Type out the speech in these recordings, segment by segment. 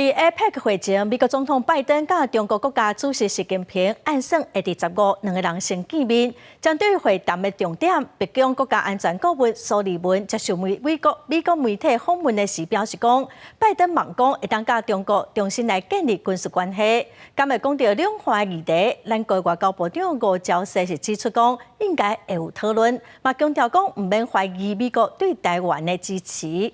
佇 APEC 會前，美國總統拜登佮中國國家主席習近平按算會佇15兩个人先見面。針對會談的重點，白宮國家安全顧問蘇利文接受美國媒體訪問的時表示講，拜登望講會當佮中國重新來建立軍事關係。敢會講著兩岸議題，咱國外交部長吳釗燮是指出講，應該會有討論，嘛強調講毋免懷疑美國對台灣的支持。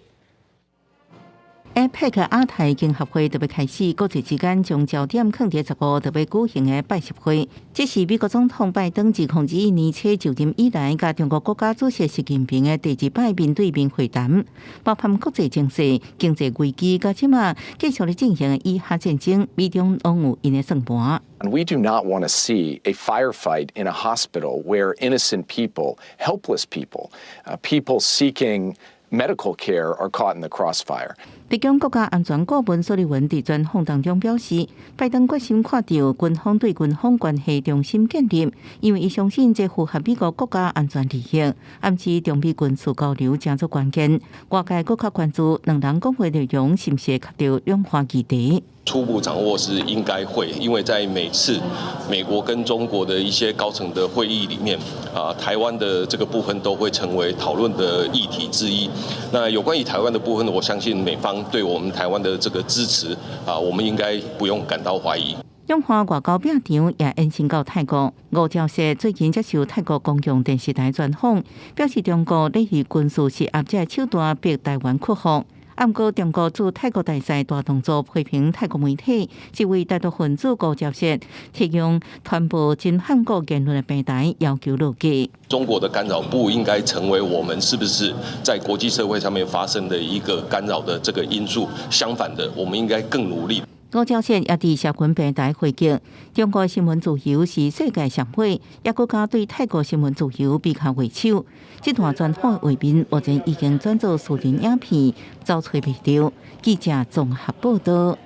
APEC 亞太經合會特別開始，國際之間將焦點放佇15特別舉行的拜習會。這是美國總統拜登自2021年初就任以來，佮中國國家主席習近平的第二擺面對面會談，包含國際情勢、經濟危機，佮這馬繼續咧進行的以哈戰爭，美中攏有𪜶的算盤。 We do not want to see a firefight in a hospital where innocent people, helpless people, people seeking medical care are caught in the crossfire. 白宮國家安全顧問蘇利文佇專訪當中表示，拜登決心看著軍方對軍方關係重新建立，因為伊相信這符合美國國家安全利益。暗示中美軍事交流誠足關鍵，外界閣較關注兩人講話內容是毋是會涉及著兩岸議題。初步掌握是應該會，因為在每次美國跟中國的一些高層的會議裡面，台灣的這個部分都會成為討論的議題之一。那有關於台灣的部分，我相信美方對我們台灣的這個支持，我們應該不用感到懷疑。兩岸外交拼場也延伸到泰國。吳釗燮最近接受泰國公共電視台專訪，表示中國咧以軍事施壓這个手段逼台灣屈服。毋過中國駐泰國大使大動作批評泰國媒體是為台獨分子吳釗燮提供傳播真叛國言論的平台，要求落架。中國的干擾不應該成為我們是不是在國際社會上面發生的一個干擾的這個因素。相反的，我們應該更努力。吳釗燮也佇社群平台回擊，中國新聞自由是世界上尾，也閣加對泰國新聞自由比較為首。這段專訪畫面目前已經轉做視頻影片，走揣袂著。記者綜合報導。